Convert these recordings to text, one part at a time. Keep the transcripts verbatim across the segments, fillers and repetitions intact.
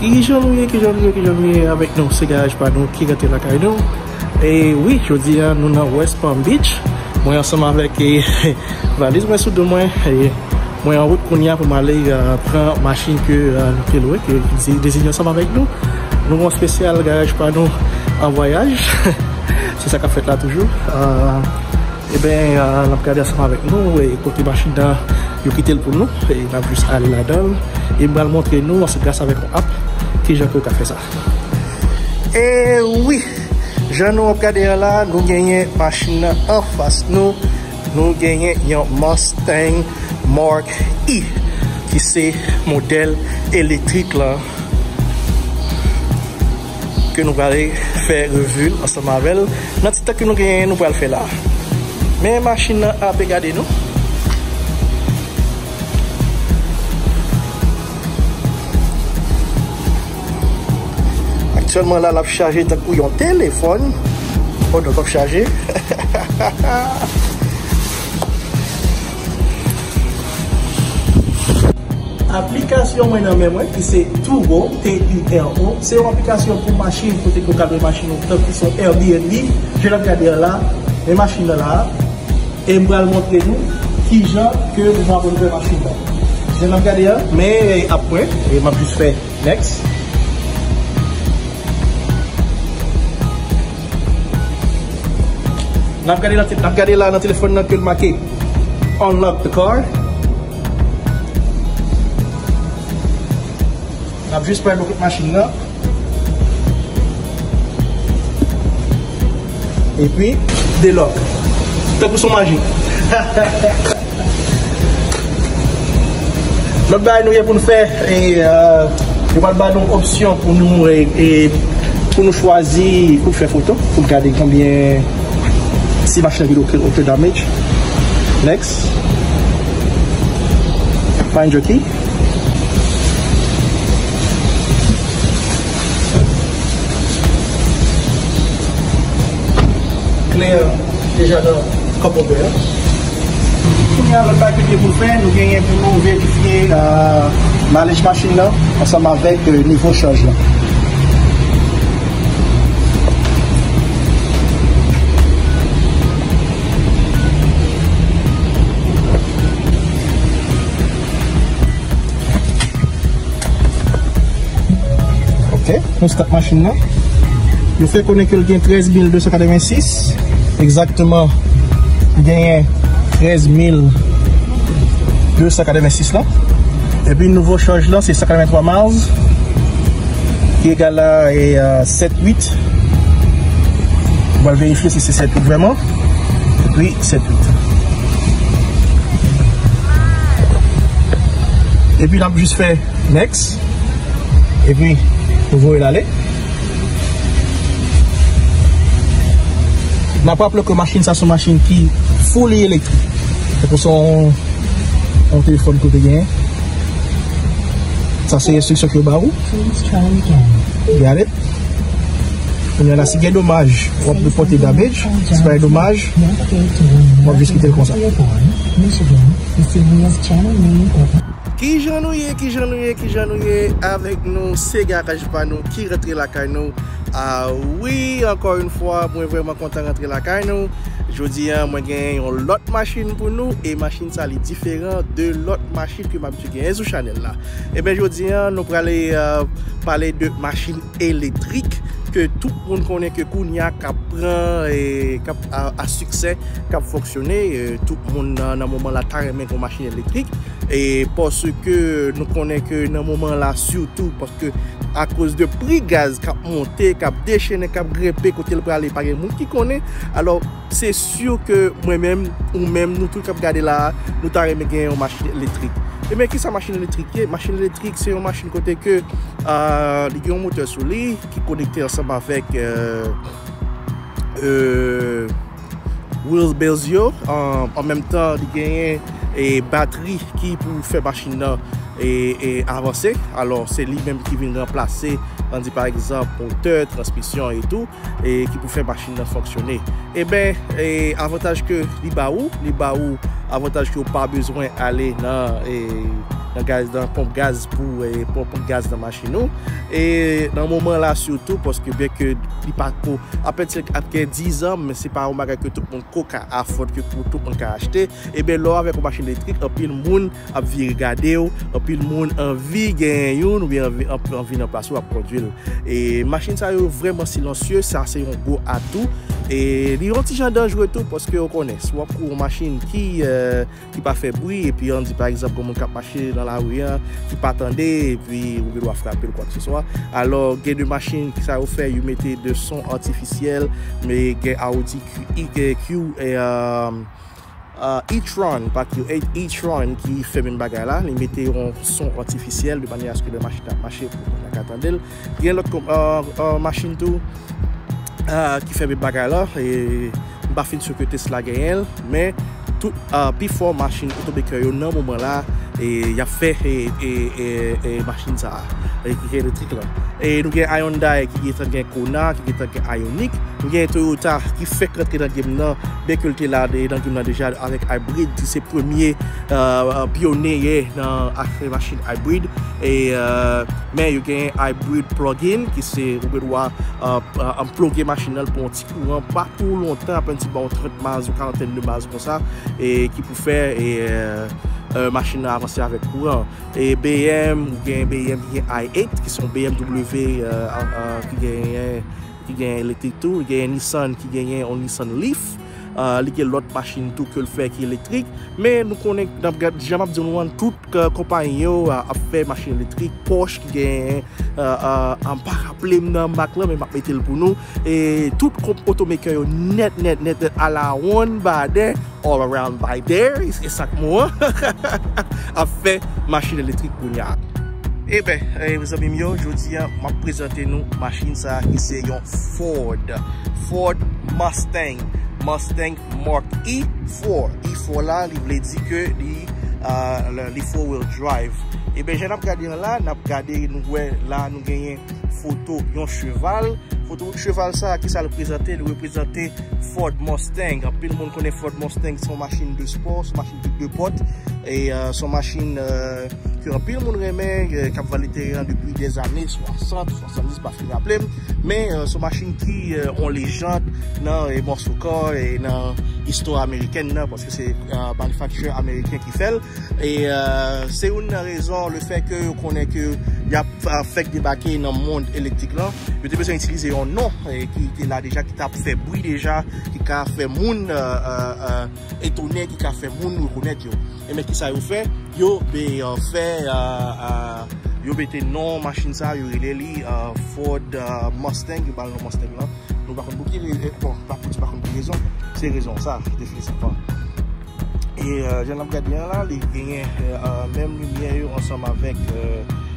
Kijan nou ye, kijan nou ye, kijan nou ye avèk nou? Se garaj pa nou ki rantre lakay nou. E wi, jodi a nou nan West Palm Beach. Mwen ansanm avèk, e, valiz mwen sou do mwen. E mwen an wout kounye a pou m ale, e, pran machin ke, e, nou te lwe, ke Desi ansanm avèk nou. Nou gon espesyal garaj pa nou an vwayaj. Se sa k ap fèt la toujou. E, Ebyen, e, n ap gade ansanm avèk nou, e, kote machin nan, yo kite l pou nou, e n ap jis ale ladan l, e m pral montre nou, se gras avèk yon app, kijan ke w ka fè sa. E wi, jan nou ap gade an la, nou genyen machin nan anfas nou, nou genyen yon Mustang Mark E, ki se modèl elektrik lan. Ke nou prale fè revi l ansanm avè l nan ti tan ke nou genyen, nou pral fè la. Men machin nan ape gade nou. Aktyèlman la, l ap chaje tankou yon telefòn. Oh non, l p ap chaje. Aplikasyon mwen nan men mwen, ki se Turo, T U R O, se yon aplikasyon pou machin, kote ke w ka lwe machin ou, tankou se yon Airbnb, jan n ap gade a la, men machin nan la, e m pral montre nou kijan ke nou pral lwe machin nan. Jan n ap gade a, men, e, ap mwen, e m ap jis fè next. N ap gade nan te-, n ap gade la nan telefòn nan ke l make Unlock the car. N ap jis pral lock machin nan. Epi, delock. Tankou son maji. Lòt bagay nou gen pou n fè, e, e, yo pral ba nou opsyon pou nou, e, e, pou nou chwazi, pou n fè foto, pou n gade konbyen, si machin nan gen okenn, okenn damage. Next. Find your key. Kle an deja nan cup holder an. Kounye a, lòt bagay ki gen pou fè, nou genyen pou nou verifye, e, mileage machin nan ansanm avèk, e, nivo chaj lan. Ok, nou start machin nan. Yo fè konnen ke l gen trèz mil de san katrevensis. Egzakteman, li genyen trèz mil de san katrevensis la. Epi nouvo chaj la, se san katrevenntwa miles, ki egal a, e, a sèt uit. Nou pral verifye si se sèt uit vrèman. Epi sèt uit. Epi n ap jis fè next. Epi, nou voye l ale. N ap raple ke machin sa se yon machin ki fully elektrik. Tankou se yon, yon telefòn ke w te genyen. Sa se enstriksyon ke yo ba ou. Please try again. Got it? Kounye a la, si gen domaj, w ap repòte damage. Si pa gen domaj, w ap jis kite l konsa. Michigan, the serious channel name of Kijan nou ye, kijan nou ye, kijan nou ye avèk nou, se garaj pa nou ki rantre lakay nou. A wi, ankò yon fwa, mwen vrèman kontan rantre lakay nou. Jodi a, mwen gen yon lòt machin pou nou, e machin sa li diferan de lòt machin ke m abitye genyen sou chanèl la. Ebyen, jodi a, nou prale, e, pale de machin elektrik ke tout moun konnen ke kounye a k ap pran, e, k ap a, a siksè, k ap fonksyone, e, tout moun nan, nan moman la ta renmen gon machin elektrik. E paske nou konnen ke nan moman la, sitou paske akoz de pri gaz k ap monte, k ap dechennen, k ap grenpe, kote l prale, pa gen moun ki konnen. Alò, se si ke mwen menm, ou menm, nou tout k ap gade la a, nou ta renmen gen yon machin elektrik. Ebyen, kisa machin elektrik ye? Machin elektrik, se yon machin kote ke, a, li gen yon motè sou li ki konekte ansanm avèk, e, e, wheel base yo. An, an menm tan, li genyen, e, batri ki pou fè machin nan, e, e, avanse. Alò, se li menm ki vin ranplase, ann di pa egzanp, motè, transmisyon e tou, e ki pou fè machin nan fonksyone. Ebyen, e, avantaj ke li ba ou, li ba ou avantaj ke w pa bezwen ale nan, e, nan gaz, nan ponp gaz pou, e, pou ponp gaz nan machin ou. E nan moman la sitou, paske byen ke li pa ko, apèn se ap gen diz an, men se pa yon bagay ke tout moun ko ka afford, ke pou tout moun ka achte. Ebyen, lè w avèk yon machin elektrik, anpil moun ap vire gade w, anpil moun anvi genyen youn, oubyen anvi, anvi, anvi nan plas ou ap kondwi l. E machin sa yo vrèman silansye, sa se yon gwo atou. E li yon ti jan danjre tou, paske w konnen, si w ap kouri yon machin ki, e, ki pa fè bri, epi ann di, pa egzanp, gen moun k ap mache nan lari a, ki pa tande, epi ou gen dwa frape l, kwakseswa. Alò, gen de machin, sa yo fè, yo mete de son atifisyèl, men gen Audi Q, Q, e, e, e-tron, pa Q eight, e-tron ki fè menm bagay la. Li mete yon son atifisyèl de manyè aske lè machin ap mache, pou moun nan ka tande l. Gen lòt, e, e, machin tou, e, ki fè menm bagay la. E m pa fin si ke Tesla genyen l, men tout, e, pifò machin otomeker yo nan moman la, e y ap fè, e, e, e, e machin sa a, e, ki elektrik la. E nou gen Hyundai ki gentan gen Kona, ki gentan gen Ioniq. Nou gen Toyota ki fèk rantre nan game nan, byen ke l te la de, nan game nan deja avèk hybrid, ki se premye, e, pyonye nan afè machin hybrid. E, e, men yo gen hybrid plug-in, ki se ou gen dwa, e, e, e, ploge machin nan pou yon ti kouran, pa twò lontan, apèn ti ba w trant miles ou karantèn de miles konsa, e ki pou fè, e, e, e, machin nan avanse avèk kouran. E B M, ou gen B M ki gen i eight, ki se yon B M W, e, e, e, ki genyen, ki genyen elektrik tou. Ou gen Nissan ki genyen yon Nissan Leaf. E, li gen lòt machin tou ke l fè ki elektrik. Men nou konnen, n ap gad, jan m ap di nou an, tout, e, konpayi yo, e, ap fè machin elektrik. Porsche ki genyen, e, e, e, m pa raple m nan mak lan, men m ap mete l pou nou. E tout kont otomeker yo nèt, nèt, nèt, nèt, ala one by there, all around by there, e, e sa k mo an, ap fè machin elektrik kounye a. Eben, e, zanmi m yo, jodi a, m ap prezante nou machin sa a ki se yon Ford. Ford Mustang. Mustang Mark E four. E four la, li vle di ke li, e, li four wheel drive. Eben, jan n ap gade an la, n ap gade, nou wè la, nou genyen foto yon cheval. Foto cheval sa, ki sa l reprezante? Li reprezante Ford Mustang. Anpil moun konnen Ford Mustang se yon machin de spò, se yon machin de, de pòt. E, e, se yon machin, e, ke anpil moun renmen, e, k ap vale teren an depi dèzane swasant, swasanndiz, pa fin raple m. Men, e, se yon machin ki, e, yon lejand nan, e, mòso kò, e nan istwa amerikèn nan, paske se, e, manufacturer ameriken ki fè l. E, e, se youn nan rezon, lefètke yo konnen ke y ap, e, fèk debake nan mond elektrik lan, yo te bezwen itilize yon non, e, ki te la deja, ki t ap fè bri deja, ki ka fè moun, e, e, e, etonnen, ki ka fè moun rekonèt yo. E men kisa yo fè? Yo, be, e, fè, e, e, yo mete non machin sa, yo rele li, e, Ford, e, Mustang, yo ba l non Mustang lan. Nou pa konn pou ki re-, e, bon, pa pou di pa konn pou ki rezon, se rezon sa, definitivman. E, e, jan n ap gade an la, li genyen, e, e, menm limyè yo ansanm avèk, e,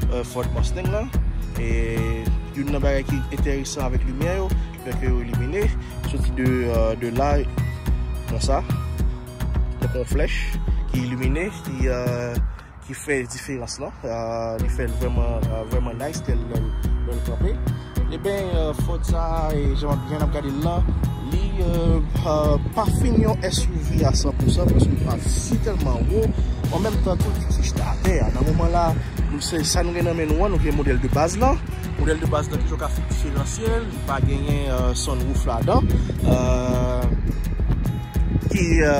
e, Ford Mustang lan. E youn nan bagay ki enteresan avèk limyè yo, fè ke yo ilimine, soti de, e, de la, konsa, tankou yon flèch ki ilimine, ki, e, ki fè diferans lan. E, li fè l vrèman, e, vrèman nice, lè l, lè l, lè l kanpe. Eben, e, Ford sa, e, jan, jan n ap gade l lan, li, e, e, pa fin yon S U V a san pou san, paske li pa si tèlman wo. An menm tan tou, li chita atè a. Nan moman la, nou, se sa nou gen nan men nou an, nou gen modèl de baz lan. Modèl de baz lan ki jwe ka fè diferansyèl, li pa genyen, e, sunroof ladan. E, ki, e,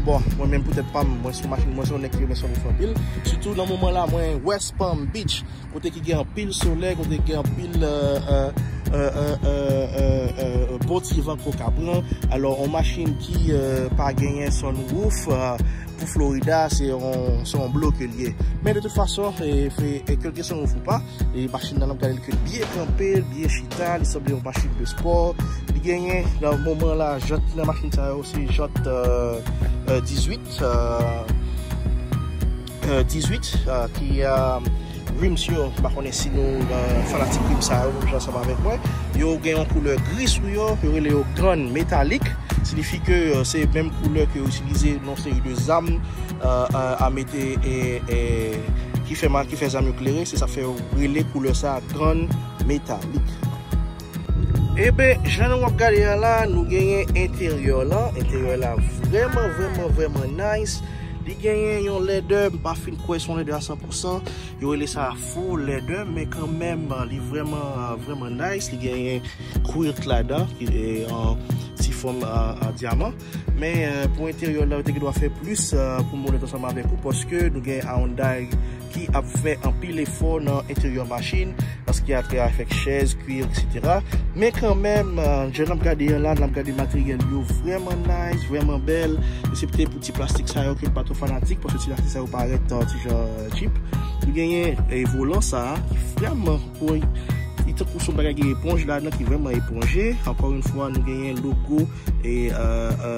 bon, mwen menm poutèt pa m, mwen se yon machin, mwen se yon nèg ki renmen sunroof anpil. Sitou nan moman la, mwen West Palm Beach, kote ki gen anpil solèy, kote ki gen anpil, e, e, bon ti van kou ka pran. Alò, yon machin ki, e, pa genyen sunroof, e, pou Florida, se yon, se yon blo ke l ye. Men de tout fason, e, e, e, kèlkeswa sunroof ou pa, e machin nan, n ap gade l ke l byen kanpe, l byen chita, li sanble yon machin de spò. Li genyen, nan moman la, jant ki nan machin sa yo, se jant, e, e, dizuit, e, e, dizuit, e, ki, e, rims yo, m pa konnen si nou, e, fanatik rims sa yo, menm jan ansanm avèk mwen. Yo gen yon koulè gri sou yo, yo rele yo gunmetallic. Siyifi ke, e, se menm koulè ke yo itilize nan seri de zam, e, e, a mete, e, e, ki fè ma-, ki fè zam yo klere, se sa k fè yo rele koulè sa gunmetallic. Eben, jan nou ap gade a la, nou genyen enteryè la. Enteryè la vrèman, vrèman, vrèman nice. Li genyen yon lèdè, m pa fin kwè se yon lèdè a san pou san. Yo rele sa faux leather, men kanmenm, li vrèman, vrèman nice. Li genyen quilt ladan, ki, e, an, ti fòm, a, a dyaman. Men, e, pou enteryè la, yo te gen dwa fè plis, e, pou m onèt ansanm avèk ou, paske nou gen Hyundai ki ap fè anpil efò nan enteryè machin, an sa ki a trè avèk chèz, kwir, etsetera. Men kanmenm, e, jan n ap gade an la, n ap gade materyèl yo vrèman nice, vrèman bèl. E se pete pou ti plastik sa yo ke m pa twò fanatik, paske ti plastik sa yo parèt, e, ti jan, e, cheap. Nou genyen, e, volan sa a, ki vrèman, bon, li tankou se yon bagay gen eponj ladan ki vrèman eponje. Ankò yon fwa, nou genyen logo e, e, e,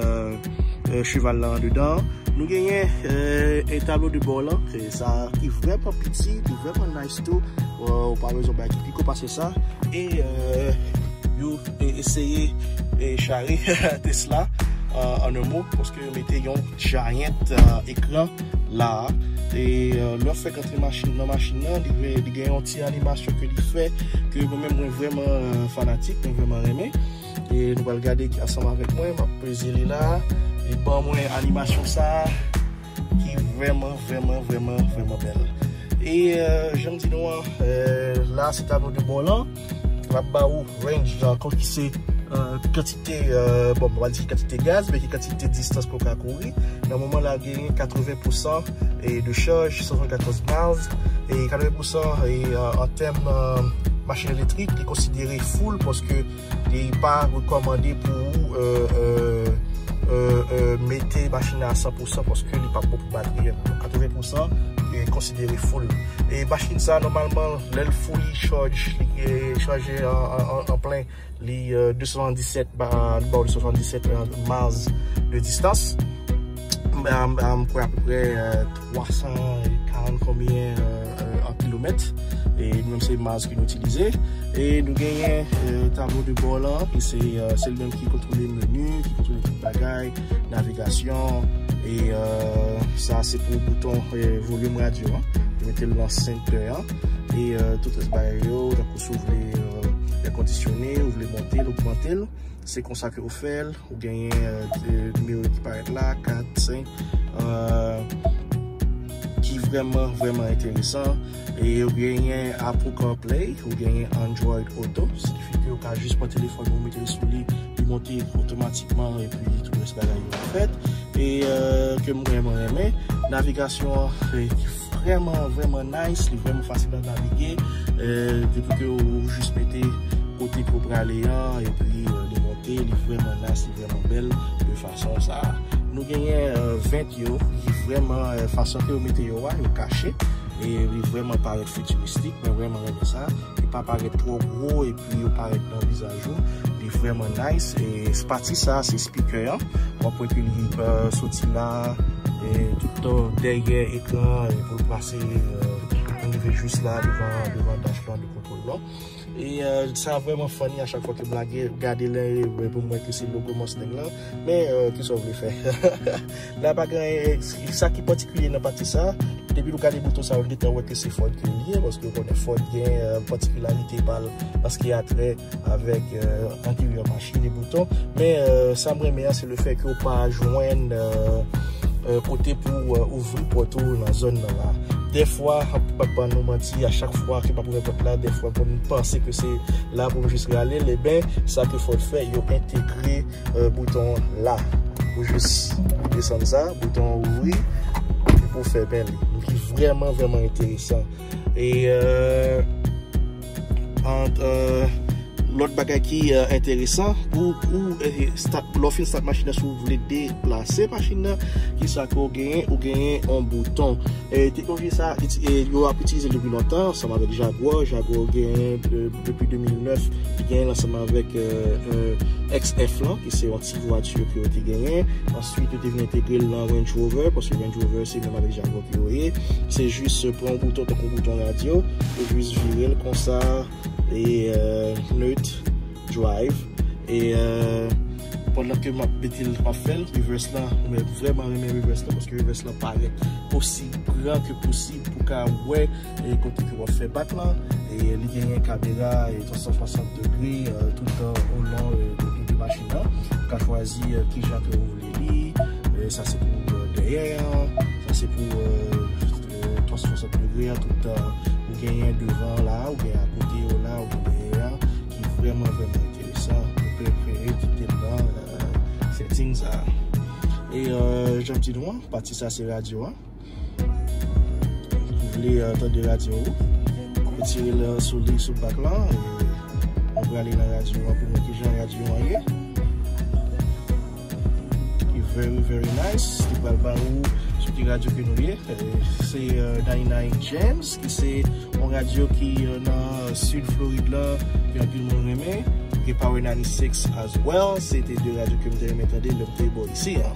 e, cheval la andedan. Nou genyen, e, e, tablo de bò lan, e, sa ki vrèman piti, li vrèman nice tou. E, ou pa bezwen bagay ki pi gwo pase sa. E, e, yo, e, eseye, e, chare Tesla, e, an un mot, paske yo mete yon giant, e, ekran la. E, e, lè w fèk antre machin nan machin nan, li, li gen yon ti animasyon ke li fè, ke mwen menm mwen vrèman, e, fanatik, mwen vrèman renmen. E nou pral gade ki ansanm avèk mwen, m ap peze li la. Li ban mwen animasyon sa a ki vrèman, vrèman, vrèman, vrèman bèl. E, e, jan m di nou an, e, la se tablo de bò lan. L ap ba ou range, jan, kon ki se, e, kantite, e, bon, m pa di ki kantite gaz, men ki kantite distans ke w ka kouri. Nan moman la, genyen katreven pou san e de chaj, san swasannkatòz miles, e katreven pou san e, e, an tèm, e, machin elektrik, li konsidere full paske li pa rekòmande pou ou, e, e, e, e, mete machin nan a san pou san paske li p ap bon pou batri a. Katreven pou san e konsidere full. E machin sa, nòmalman, lè l fully charge, li, e, chaje an, an, an, an plen, li, e, de san swasanndisèt, ba, li ba w de san swasanndisèt, e, miles de distans. M, m, m kwè apeprè, e, twa san karant konbyen, e, e, an kilomèt. E nou menm se miles ke nou itilize. E nou genyen, e, tablo de bò lan, ki se, e, se li menm ki kontwole meni, ki kontwole tout bagay, navigasyon. E, e, sa se pou bouton, e, volim radyo an. Yo mete l nan sentè an. E, e, tout rès bagay yo, tankou si w vle, e, èkondisyone, ou vle monte l, ogmante l, se konsa ke ou fè l. Ou genyen, e, de, nimewo ki parèt la, kat, senk, e, ki vrèman, vrèman enteresan. E ou genyen Apple CarPlay, ou genyen Android Auto, siyifi ke ou ka jis pran telefòn ou, mete l sou li, li monte otomatikman, epi tout rès bagay yo fèt. E, e, ke m vrèman renmen. Navigasyon an, e, ki vrèman, vrèman nice, li vrèman fasil a navige. E, depi ke ou jis mete kote ke w prale an, epi, e, li monte, li vrèman nice, li vrèman bèl de fason sa a. Nou genyen, e, vent yo, ki vrèman, e, fason ke yo mete yo a, yo kache. E li vrèman parèt fitiristik, mwen vrèman renmen sa. Li pa parèt twò gwo, epi yo parèt nan vizaj ou. Li vrèman nice. E pati sa, se speaker an. W ap wè ke li, e, soti la, e tout, e, dèyè ekran, e pou l pase, e, pou l rive jis la, devan, devan dash lan de kontwòl lan. E, e, sa vrèman funny a chak fwa ke m lage, gade lè, e, pou m wè ke se logo Mustang lan. Men, e, kisa w vle fè? La pa gen, e, sa ki patikilye nan pati sa. Depi nou gade bouton sa, nou gentan wè ke se Ford ke l ye, paske w konnen Ford gen, e, patikilarite pa l an sa ki a trè avèk, e, enteryè machin e bouton. Men, e, sa m renmen an, se lefèt ke w pa jwenn, e, e, kote pou, e, ouvri pòt ou nan zòn nan la. Dèfwa, m p ap ban nou manti, a chak fwa ke m ap ouvè pòt la, dèfwa m konn panse ke se la pou m jis rale l, eben, sa ke Ford fè, yo entegre, e, bouton la. Ou jis desann sa, bouton ouvri, epi w fèmen li. Ki vrèman, vrèman enteresan. E, e, ant, e, lòt bagay ki, e, enteresan, pou ou, e, start, lè w fin start machin nan, si w vle deplase machin nan, kisa ke w genyen? Ou genyen yon bouton. E, teknoloji sa, iti-, e, yo ap itilize l depi lontan, ansanm avèk Jaguar. Jaguar genyen, e, depi de mil nèf, li genyen l ansanm avèk, e, e, X F lan, ki se yon ti vwati ke yo te genyen. Answit, yo te vin entegre l nan Range Rover, paske Range Rover se menm avèk Jaguar ke yo ye. Se jis, e, pran yon bouton, tankou yon bouton radyo, e jis vire l konsa, e, e, neut, drive. E, e, pandan ke m ap mete l, m ap fè l, reverse lan, mwen vrèman renmen reverse lan, paske reverse lan parèt osi gran ke posib pou ka wè, e, kote ke w ap fè back lan. E li genyen kamera, e, twa san swasant degre, e, tout, e, o lon, e, de, de, de machin nan. Ou ka chwazi, e, kijan ke w vle li. E, sa se pou, e, dèyè an. Se pou, euh, euh, twa san swasant degre a, tout, euh, ou genyen devan la, ou genyen akote yo la, ou genyen dèyè a, ki vrèman, vrèman enteresan. Mwen prefere kite l nan, euh, setting sa. E, euh, jan m di nou an, pati sa se radyo a. Ou vle, euh, tande radyo ou, ou tire l sou li, sou bak lan, e nou prale nan radyo an pou nou ki jan radyo an ye. Ki very, very nice. Li pral ba ou sou ki radyo ke nou ye. E se, euh, ninety-nine Gems, ki se yon radyo ki, euh, nan Sid Florid la, ke anpil moun renmen. Gen Power ninety-six as well. Se te de radyo ke m te renmen tande lè m te bò isi an.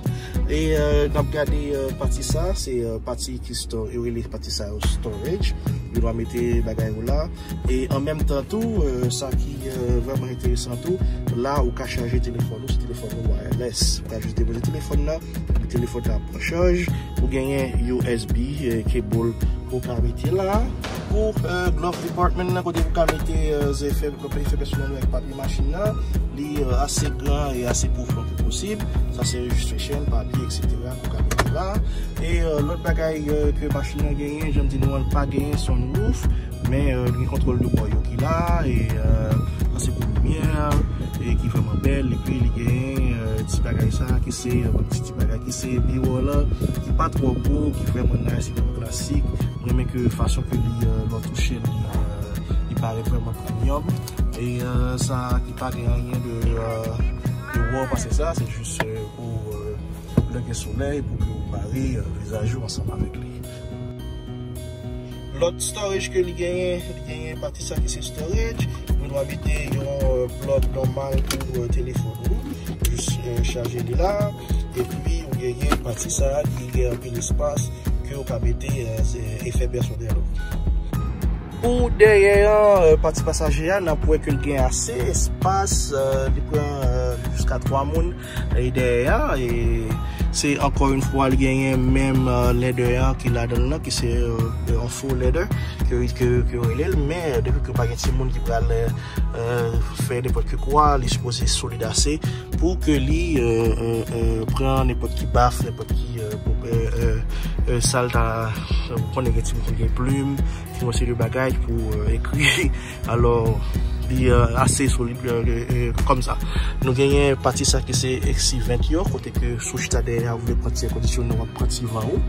E, euh, n ap gade, euh, pati sa, se, euh, pati ki store, yo rele pati sa yo storage. Yo dwa mete bagay ou la. E an menm tan tou, euh, sa ki, euh, vrèman enteresan tou, la ou ka chaje telefòn ou, se telefòn ou wireless. Ou ka jis depoze telefòn nan, epi telefòn nan ap pran chaj. Ou genyen U S B, euh, cable ou ka mete la. Pou, euh, glove department nan, kote ou ka mete, euh, zafè, zafè pèsonèl ou ak papye machin nan, li, euh, ase gran e ase pwofon ke posib. Sa se registration, papye, et cetera, ou ka mete la. E, euh, lòt bagay, euh, ke machin nan genyen, jan m di nou an, li pa genyen sunroof, men, euh, li gen kontwòl de bò yo ki la, e, euh, sa se pou limyè, e ki vrèman bèl, epi li genyen, euh, ti bagay sa ki se, euh, ti, ti bagay ki se miwa lan, ki pa twò gwo, ki vrèman nice, ki vrèman klasik. Mwen renmen ke fason ke li, euh, lè w touche l, li, euh, li parèt vrèman premium. E, euh, sa ki pa gen anyen de, euh, de wow pase sa, se jis, euh, pou, euh, lè gen solèy, pou ke ou pare, euh, vizaj ou ansanm avèk li. Lòt storage ke li genyen, li genyen pati sa ki se storage. Ou dwa mete yon, euh, plug nòmal pou, euh, telefòn ou. Jis, euh, chaje li la. Epi ou genyen pati sa ki gen anpil espas ke ou ka mete, euh, efè pèsonèl ou. Pou dèyè an, euh, pati pasaje a, n ap wè ke l gen ase espas, euh, li pran, euh, jiska twa moun. E dèyè a, e se ankò yon fwa li genyen menm, euh, leather an ki ladan l lan, ki se, euh, yon fo leather ke, ke, ke yo rele l, men, euh, depi ke pa gen timoun ki pral, euh, fè nenpòt ki kwa, li sipoze solid ase pou ke li, euh, euh, euh, pran nenpòt ki baf, nenpòt ki, euh, pou, euh, euh, euh, sa l ta, euh, ou konnen gen timoun ki gen plim, ki yon seri de bagay pou, euh, ekri. Alò, li, euh, ase solid, euh, euh, euh, kòm sa. Nou genyen pati sa ki se X C vent yo, kote ke si w chita dèyè a, ou vle pran ti èkondisyonan, w ap pran ti van ou.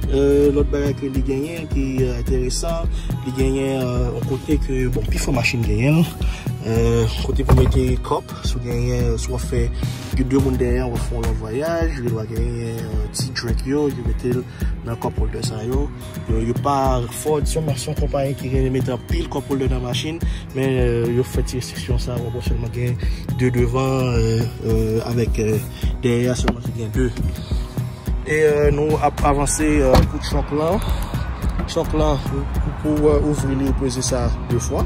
Euh, lòt bagay ke li genyen ki, euh, enteresan, li genyen, euh, yon kote ke, bon, pifò machin genyen l. Euh, kote pou mete kòp, si w genyen, si w ap fè, gen de moun dèyè, w ap fè yon lòt vwayaj, li dwa genyen, euh, ti drink yo, yo mete l nan cup holder sa yo. Yo, yo pa Ford, se yon, se yon konpayi ki renmen mete anpil cup holder nan machin, men, euh, yo fè ti restriksyon sa, w ap wè sèlman gen de devan, euh, euh, avèk, euh, dèyè a sèlman ki gen de. E, euh, nou ap avanse, euh, pou trunk lan. Trunk lan, pou, pou, euh, ouvri li, ou peze sa de fwa.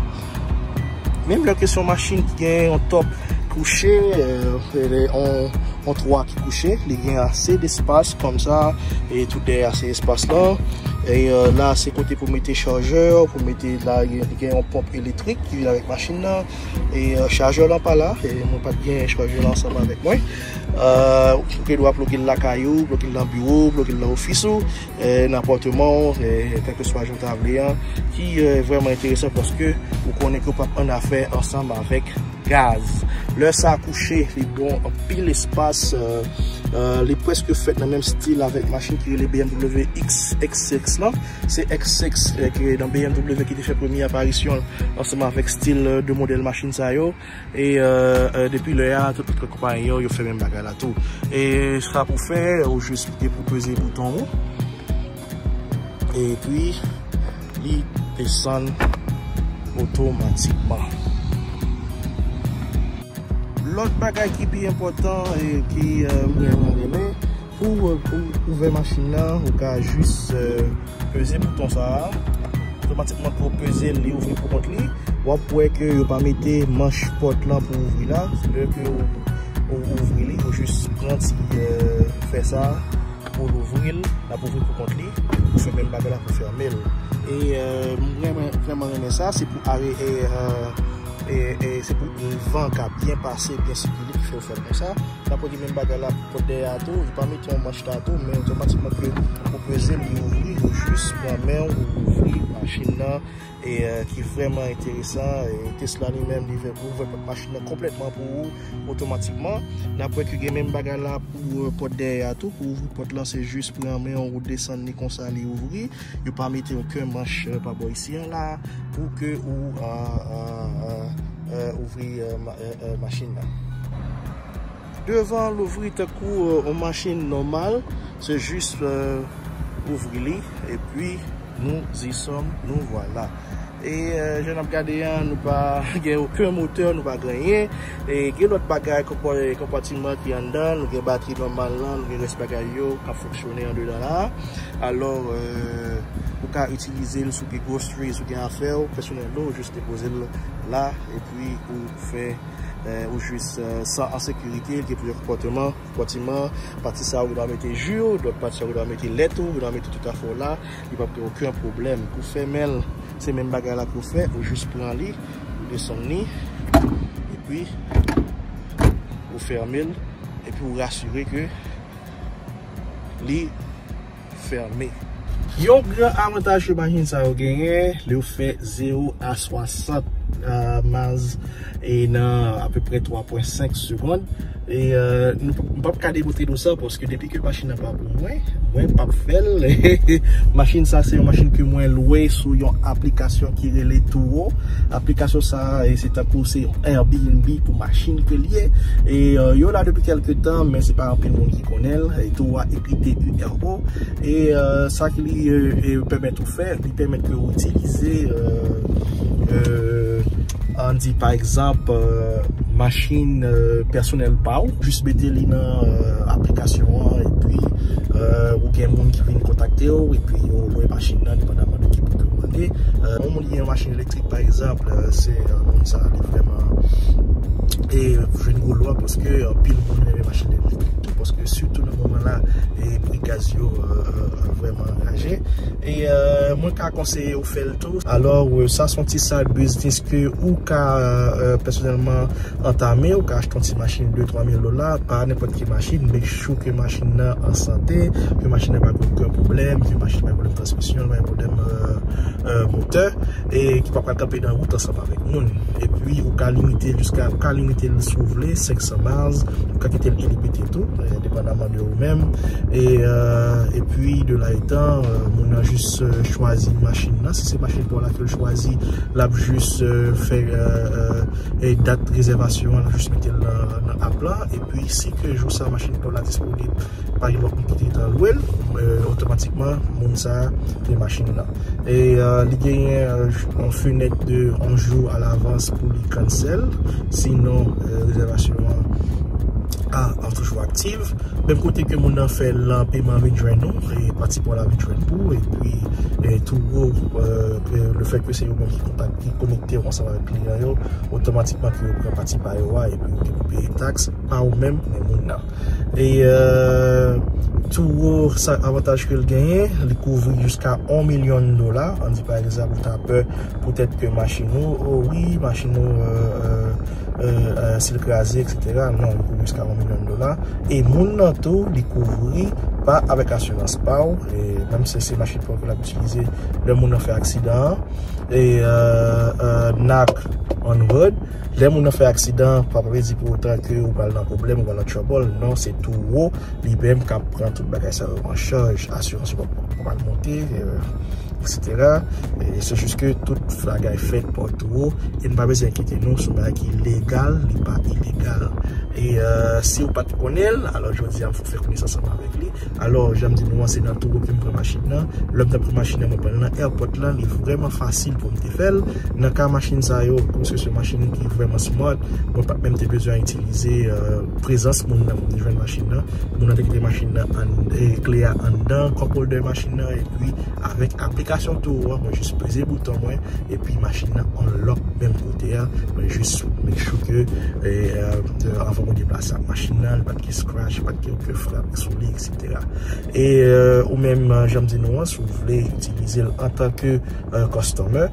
Menm lè ke se yon machin ki gen yon top kouche, euh, yon, yon twa ki kouche, li gen ase despas kòm sa, e tout dèyè ase espas lan. E, euh, la, se kote pou mete chajè, pou mete la, li gen yon ponp elektrik ki vin avèk machin nan. E, euh, chajè lan pa la, e mwen pa t gen chajè lan ansanm avèk mwen. Euh, ou gen dwa ploge l lakay ou, ploge l nan biwo, ploge l nan ofis ou, euh, nan apatman w, euh, kèlkeswa jan w ta vle an, ki, euh, vrèman enteresan paske ou konnen ke w p ap annafè ansanm avèk gaz. Lè sa kouche, li bon anpil espas, euh, euh, li prèske fèt nan menm stil avèk machin ki rele B M W X X six lan. Se X six, euh, ki nan B M W ki te fè premye aparisyon l ansanm avèk stil, euh, de modèl machin sa yo. E, euh, euh, depi lè a, tout lòt konpayi yo, yo fè menm bagay la tou. E sa pou fè, ou jis gen pou peze bouton ou. Epi, li desann otomatikman. Lòt bagay ki pi enpòtan e ki, euh, mwen renmen, pou, euh, pou ouvè machin nan, ou ka jis, euh, peze bouton sa a. Otomatikman ke w peze l, li ouvri pou kont li. W ap wè ke yo pa mete manch pòt lan pou ouvri la. Lè ke w, ou ouvri li, ou jis pran ti, euh, fè sa pou l ouvri l, l ap ouvri pou kont li. Ou fè menm bagay la pou fèmen l. E, euh, mwen, mwen vrèman renmen sa, se pou are, e, euh, E, e se pou yon van ka byen pase, byen sikile ki fè yo fè l konsa. N ap wè gen menm bagay la pou pòt dèyè a tou, li pa mete yon manch la tou, men otomatikman ke ou peze l, li ouvri, ou jis pran men w, ou ouvri machin nan, e, e, ki vrèman enteresan. E Tesla li menm, li vè pou ouvè pòt machin nan konplètman pou ou, otomatikman. N ap wè ke gen menm bagay la pou, e, pòt dèyè a tou, pou ouvri pòt lan, se jis pran men w, ou desann li konsa, li ouvri. Yo pa mete okenn manch, e, pa bò isi an la, pou ke ou, e, e, e, e, ouvri, e, ma-, e, e, machin nan. Devan louvri tankou, e, yon machin nòmal, se jis, e, ouvri li, epi nous y sommes, nous voilà. E, e, jan n ap gade an, nou pa gen okenn motè, nou pa gen anyen. E gen lòt bagay, konpò-, konpòtiman ki anndan, nou gen batri nòmal lan, nou gen rès bagay yo k ap fonksyone andedan la. Alò, e, ou ka itilize l si w gen groceries, si w gen afè w pèsonèl ou, jis depoze l la, epi ou fè, e, ou jis, e, san, an sekirite, gen plizyè konpòtiman, konpòtiman, pati sa ou dwa mete ji w, lòt pati sa ou dwa mete lèt ou, ou dwa mete tout afè w la, li p ap gen okenn pwoblèm. Pou fèmen l, se menm bagay la pou fè, ou jis pran li, ou desann li, epi ou fèmen l, epi ou rasire ke li fèmen. Yon gran avantaj ke machin sa yo genyen, lè yo fè zewo a swasant, e, miles e nan apeprè twa pwen senk segonn. E, e, nou, m p ap ka demontre nou sa, paske depi ke machin nan pa pou mwen, mwen p ap fè l. Machin sa, se yon machin ke mwen lwe sou yon aplikasyon ki rele Turo. Aplikasyon sa, e, se tankou se yon Airbnb pou machin ke l ye. E, e, yo la depi kèlke tan, men se pa anpil moun ki konnen l. E Turo a ekri T U R O. E, e, sa ki li, e, e, pèmèt ou fè, li pèmèt ke ou itilize, e, e, ann di, pa egzanp, e, machin, e, pèsonèl pa w, jis mete li nan, e, aplikasyon an, epi, e, ou gen moun ki vin kontakte w, epi yo lwe machin nan, depandaman de ki pwogram ou mande. E, yon moun ki gen yon machin elektrik, pa egzanp, e, se, e, moun sa, li vrèman, e, jwenn gwo lwa, paske anpil moun renmen machin elektrik tou, paske sitou nan moman la, e, pri gaz yo, e, e, e, vrèman anraje. E, e, mwen ka konseye ou fè l tou. Alò, e, sa se yon ti side business ke ou ka, e, pèsonèlman antame. Ou ka achte yon ti machin de twa mil dola, pa nenpòt ki machin, make sure ke machin nan an sante, ke machin nan pa gen okenn pwoblèm, ke machin nan pa gen pwoblèm transmisyon, pa gen pwoblèm, e, e, motè, e ki pa pral kanpe nan wout ansanm avèk moun. Epi, ou ka limite l jiska, ou ka limite l si w vle, senk san miles, ou ka kite l ilimite tou, e, depandaman de ou menm. E, e, epi, de la etan, e, moun nan jis, e, chwazi machin nan. Si se machin pa w la ke l chwazi, l ap jis, e, fè, e, e, e, dat rezèvasyon an, l ap jis mete l nan, nan app la. Epi, si ke jou sa machin pa w la disponib, pa gen lòt moun ki te gentan lwe l, e, otomatikman, moun sa a gen machin nan. E, e, li genyen, e, j-, yon fenèt de yon jou alavans pou li cancel, sinon, e, rezèvasyon an, a, an toujou aktif. Menm kote ke moun nan fè l lan, peman vin jwenn ou, e pati pa w la vin jwenn pou ou, epi, e, Turo, e, e, le fèt ke se yo menm ki kontak, ki konekte w ansanm avèk kliyan yo, otomatikman ke yo pran pati pa yo a, epi ou gen pou peye taks, pa ou menm, men moun nan. E, e, Turo, sa avantaj ke l genyen, li kouvri jiska yon milyon dola. Ann di, pa egzanp, ou ta pè poutèt ke machin ou, o wi, machin ou, e, e, e, e, si l kraze, etsetera. Non, li kouvri jiska yon milyon dola. E moun nan tou, li kouvri pa avèk asirans pa w. E menm si se machin pa w ke l ap itilize, lè moun nan fè aksidan an. E, e, e, knock on wood. Lè moun nan fè aksidan, pa vle di pou otan ke ou pral nan pwoblèm, ou pral nan trouble. Non, se Turo li menm k ap pran tout bagay sa yo an chaj. Asirans ou pa, pa pral monte, e, etsetera. E se jis ke tout bagay fèt pa Turo. E n pa bezwen enkyete nou, se yon bagay ki legal, li pa ilegal. E, e, si ou pa t konnen l, alò jodi a m fè konesans ansanm avèk li. Alò, jan m di nou an, se nan Turo ke m pran machin nan. Lè m t ap pran machin nan, mwen pran l nan airport lan, li vrèman fasil pou m te fè l. Nan ka machin sa yo, paske se machin ki vrèman smart, mwen pa t menm te bezwen itilize, e, prezans moun nan pou m te jwenn machin nan. Moun nan te kite machin nan ann-, e, kle a anndan cup holder machin nan, epi avèk aplikasyon Turo an, mwen jis peze bouton mwen, epi machin nan unlock menm kote a. Mwen jis make sure ke, e, e, anvan mwen deplase ak machin nan, li pa t gen scratch, pa t gen okenn frap sou li, etsetera. E, e, ou menm, e, jan m di nou an, si w vle itilize l antanke, e, customer,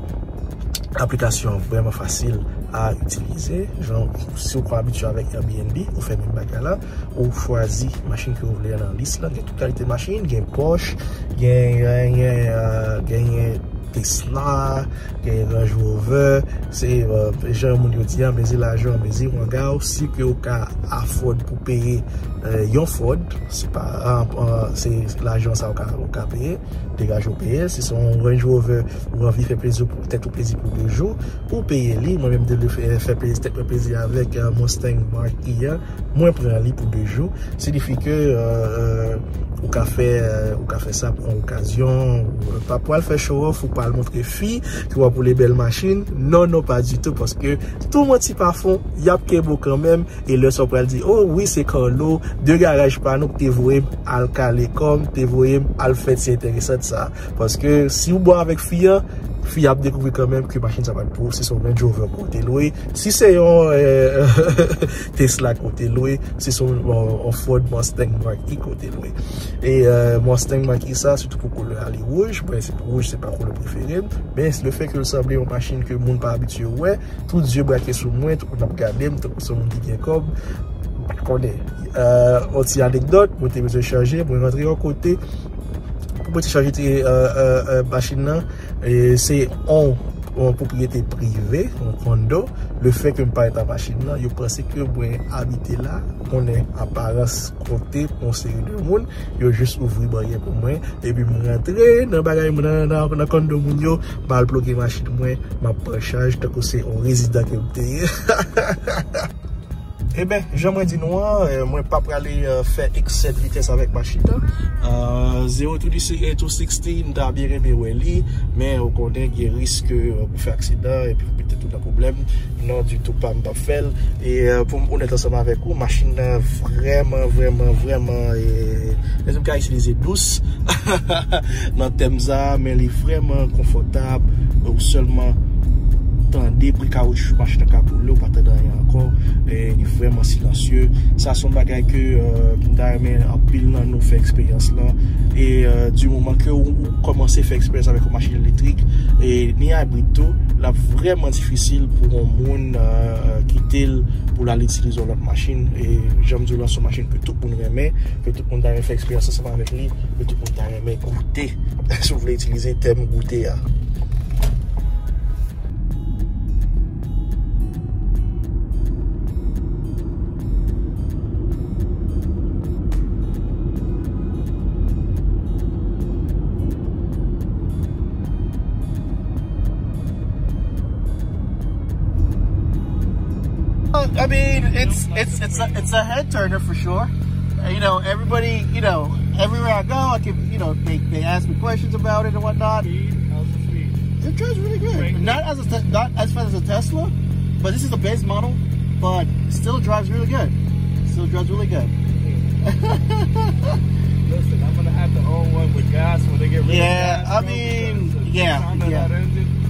aplikasyon an vrèman fasil a itilize. Jan, si w pa abitye avèk Airbnb, ou fè menm bagay la, ou chwazi machin ke w vle nan lis la. Gen tout kalite machin, gen Porsche, gen, gen, gen, euh, gen Tesla, gen Range Rover. Se, euh, jan moun yo di an, mezi lajan, mezi wanga w. Si ke w ka afford pou peye, euh, yon Ford, se pa, euh, euh, se lajan sa w ka, w ka peye, degaje w peye. Si se yon Range Rover, ou anvi fè plezi pou tèt ou plezi pou de jou, ou peye li. Mwen menm, m te vle fè, fè plezi, tèt mwen plezi avèk, euh, Mustang Mark E a. Mwen pran li pou de jou. Siyifi ke, euh, euh, ou ka fè, euh, ou ka fè sa pou yon okazyon. Ou pa pral fè show off, ou pral montre fi ke w ap woule bèl machin. Non, non, pa ditou, paske tou manti pa fon, y ap kenbe w kanmenm. E lè sa w pral di, "Oh wi, se Carlo, de garaj pa nou ki te voye m al kale kò m, te voye m al fè ti enteresan sa." Paske si w bon avèk fi an, fi a ap dekouvri kanmenm ke machin sa pa t pou ou. Si se yon Range Rover ke w te lwe, si se yon, euh, Tesla ke w te lwe, si se yon, yon Ford Mustang Mark E ke w te lwe. E, euh, Mustang Mark E sa, sitou pou koulè a, li wouj. Mwen, se wouj, se pa koulè prefere m. Men, le fè ke l sanble yon machin ke moun pa abitye wè, tout zye brake sou mwen, tout moun ap gade m, tankou se yon moun ki gen kòb. M pa konnen. Euh, yon ti anekdòt, mwen te bezwen chanje, mwen rantre yon kote, pou mwen te chanje ti, euh, euh, euh, machin nan, e se yon, yon pwopriyete prive, yon kondo. Le fè ke m parèt ak machin nan, yo panse ke mwen abite la, konnen aparans kote pou yon seri de moun, yo jis ouvri baryè pou mwen, epi m rantre nan bagay, nan, nan, nan kondo moun yo, m al bloke machin mwen, m ap pran chaj, tankou se yon rezidan ke m te ye. Eben, jan mwen di nou an, eh, mwen pa prale, eh, fè eksè de vitès avèk machin nan. Eh, zero to sixty, eh, to sixty, m ta byen renmen wè li, men ou konnen gen risk, eh, pou fè aksidan epi pou mete tout nan pwoblèm. Non, ditou pa, m p ap fè l. E, eh, pou m onèt ansanm avèk ou, machin nan vrèman, vrèman, vrèman, eh, mezanmi, ka itilize dous nan tèm sa, men li vrèman konfòtab. Ou sèlman tande bri kawoutchou machin nan ka boule, ou pa tande anyen ankò. E li vrèman silansye. Sa se yon bagay ke, euh, m ta renmen anpil nan nou fè eksperyans lan. E, euh, di moman ke ou, ou kòmanse fè eksperyans avèk yon machin elektrik, e ni ibrid tou, l ap vrèman difisil pou yon moun, euh, kite l pou l al itilize yon lòt machin. E jan m di w lan, se yon machin ke tout moun renmen, ke tout moun ta renmen fè eksperyans ansanm avèk li, ke tout moun ta renmen goute. Si w vle itilize tèm goute a. I mean, it's it's it's a it's a head turner for sure. Uh, you know, everybody, you know, everywhere I go, I can, you know, they, they ask me questions about it and whatnot. Speed? How's the speed? It drives really good. Not as a te- not as fast as a Tesla, but this is the base model, but still drives really good. Still drives really good. Listen, I'm gonna have to own one with gas when they get rid of gas. Yeah, I mean, yeah,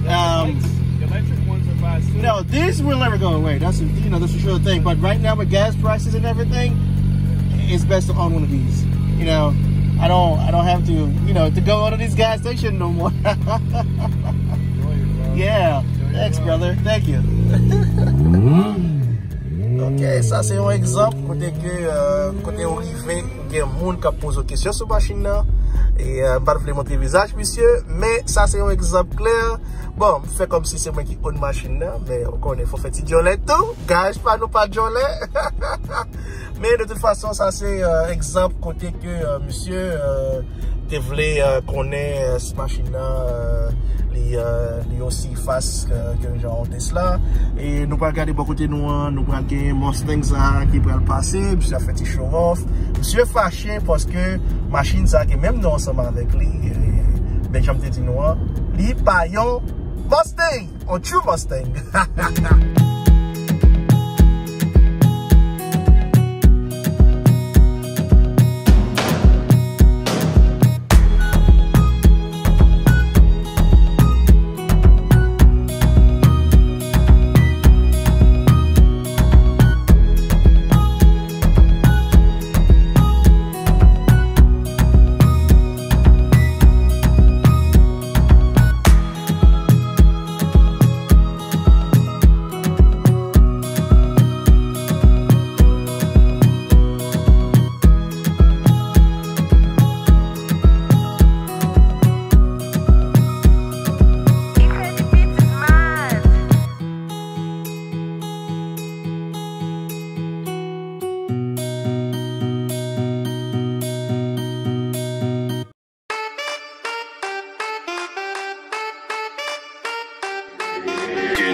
yeah. Um, electric ones are fast too. No, these will never go away. That's, you know, that's for sure thing. But right now with gas prices and everything, it's best to own one of these. You know, I don't I don't have to, you know, to go out of these gas stations no more. Enjoy it, bro. Yeah. Enjoy it, bro. Thanks, brother. Thank you. Ok, sa se yon egzanp kote ke, euh, kote ou rive, ou gen moun k ap poze w kesyon sou machin nan. E, euh, m pa t vle montre vizaj misye, men sa se yon egzanp klè. Bon, m fè kòmsi se mwen ki own machin nan, men ou konnen fò fè ti djòlè tou. Garaj pa nou pa djòlè. Men de tout fason, sa se, euh, egzanp kote ke, euh, misye, euh, te vle, euh, konnen, euh, si machin nan, euh, li, euh, li osi fas ke, ke jan yon Tesla. E nou pral gade bò kote nou an, nou pral gen Mustang sa ki pral pase, misye ap fè ti show off. Misye fache paske machin sa gen menm non ansanm avèk li. E, men jan m te di nou an, li pa yon Mustang, yon true Mustang.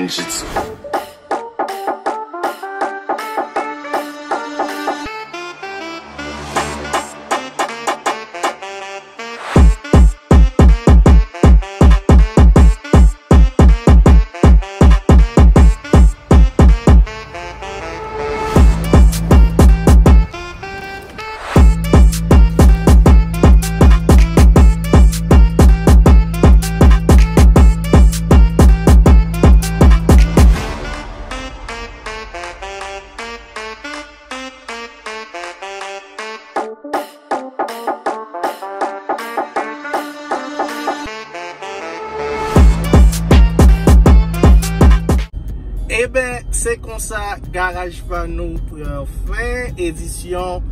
Jitsu. Eben, se konsa garaj pa nou pran fen, edisyon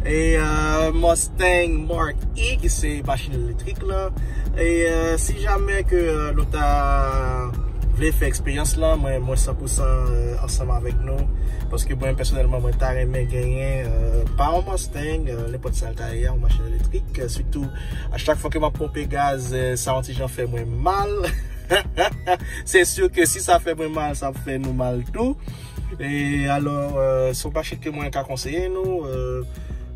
e, euh, Mustang Mark E, ki se machin elektrik la. E, euh, si jamè ke, euh, nou ta vle fè eksperyans lan, mwen, mwen san pou san, euh, ansanm avèk nou. Paske mwen, pèsonèlman, mwen ta renmen genyen, euh, pa yon Mustang, euh, nenpòt sa l ta ye, yon machin elektrik. Euh, sitou, a chak fwa ke m ap ponpe gaz, euh, sa yon ti jan fè mwen mal. Se si ke si sa fè mwen mal, sa ap fè nou mal tou. E alò, euh, se yon machin ke mwen ka konseye nou. Euh,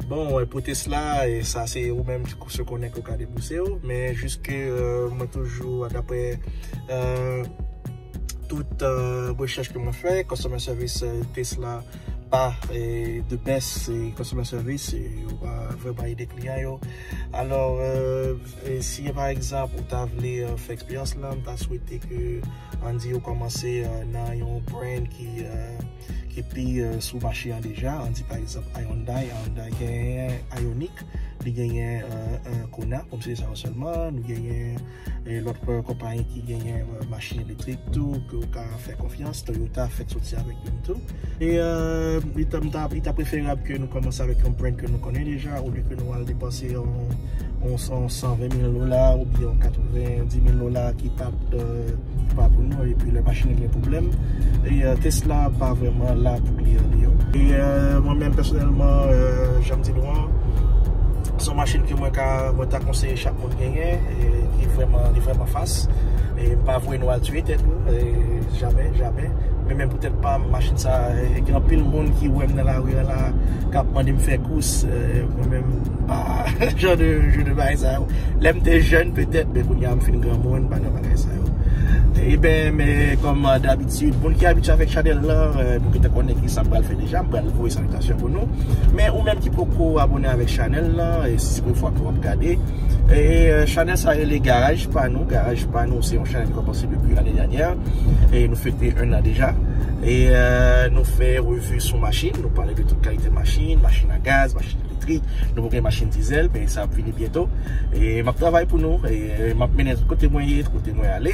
bon, euh, pou Tesla, e sa se ou menm ki se konnen ke w ka debouse w. Men jis ke, euh, mwen toujou, daprè, euh, tout, euh, rechèch ke mwen fè, customer service, euh, Tesla pa, e, the best, e, customer service, e, yo pa vrèman ede kliyan yo. Alò, euh, e si pa egzanp ou ta vle, euh, fè eksperyans lan, m ta swete ke, ann di, ou kòmanse, euh, nan yon brand ki, euh, ki pi, euh, sou mache an deja, ann di pa egzanp Hyundai, Hyundai genyen Ioniq, li genyen, euh, euh, Kona, kòm se sa yo sèlman, nou genyen, e, lòt, euh, konpayi ki genyen, euh, machin elektrik tou, ke w ka fè konfyans, Toyota fèk soti avèk youn tou. E, euh, li ta, li ta, li ta preferab ke nou kòmanse avèk yon brand ke nou konnen deja, olye ke nou al depanse yon, yon, yon san ven mil dola oubyen yon katreven di mil dola ki pa, euh, pa pou nou, epi lè machin nan gen pwoblèm. E, euh, Tesla pa vrèman la pou kliyan li yo. E, euh, mwen menm pèsonèlman, euh, jan m di nou an, se yon machin ke mwen ka, mwen ta konseye chak moun genyen, e ki vrèman, li vrèman fas. E m pa voye nou al tiye tèt nou, e jamè, jamè. Men menm poutèt pa m, machin sa, e gen anpil moun ki wè m nan lari an la, k ap mande m fè kous, e mwen menm, m pa jan de, jan de bagay sa yo. Lè m te jèn, petèt, men kounye a m fin granmoun, m pa nan bagay sa yo. Eben, men, kòm, euh, dabitid, moun ki abitye avèk chanèl lan, euh, nou gentan konnen ki sa m pral fè deja, m pral voye salitasyon pou nou. Men ou menm ki poko abone avèk chanèl lan, e si se premye fwa ke w ap gade, e, euh, chanèl sa rele Garaj Pa Nou. Garaj Pa Nou, se yon chanèl ki kòmanse depi lane dènyè, e nou fete en an deja. E, euh, nou fè revi sou machin, nou pale de tout kalite machin, machin a gaz, machin elektrik. Nou poko gen machin dizèl, men sa ap vini byento. E m ap travay pou nou, e m ap mennen tout kote mwen ye, tout kote mwen ale.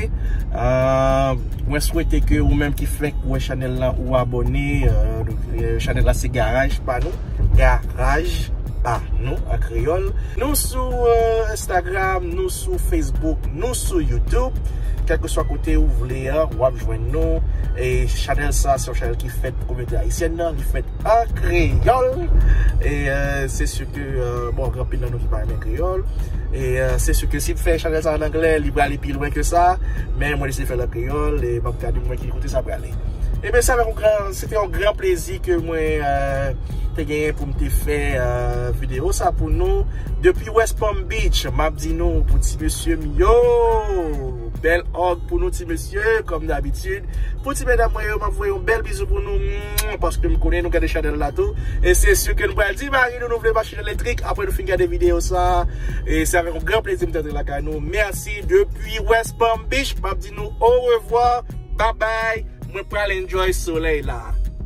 Ah, mwen swete ke ou menm ki fenk wè chanèl la, ou abone, euh, euh, chanèl la se Garaj Pa Nou, Garaj Pa Nou an kreyòl. Nou sou, euh, Instagram, nou sou Facebook, nou sou YouTube. Kèlkeswa kote ou vle a, w ap jwenn nou. E chanèl sa, se yon chanèl ki fèt pou kominote ayisyèn nan, li fèt an kreyòl. E, euh, se si ke, euh, bon, gen anpil nan nou ki pa renmen kreyòl. E, euh, se si ke si m fè chanèl sa an anglè, li prale pi lwen ke sa. Men mwen deside fè l an kreyòl, e m ap gade mwen ki kote sa prale. Ebyen, se avèk yon gran, se te yon gran plezi ke mwen, euh, te genyen pou m te fè, euh, videyo sa pou nou. Depi West Palm Beach, m ap di nou pou ti mesye m yo. Bèl òg pou nou ti mesye, kòm dabitid. Pou ti medam mwen yo, m ap voye yon bèl bizou pou nou, mwah, paske m konnen nou gade chanèl la tou. E se si ke nou pral di mari nou, nou vle machin elektrik, apre nou fin gade videyo sa. E se avèk yon gran plezi m te antre lakay nou. Mèsi depi West Palm Beach, m ap di nou orevwa, babay. Mwen pral enjoy solèy la.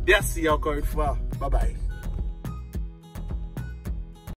Mèsi ankò yon fwa. Babay.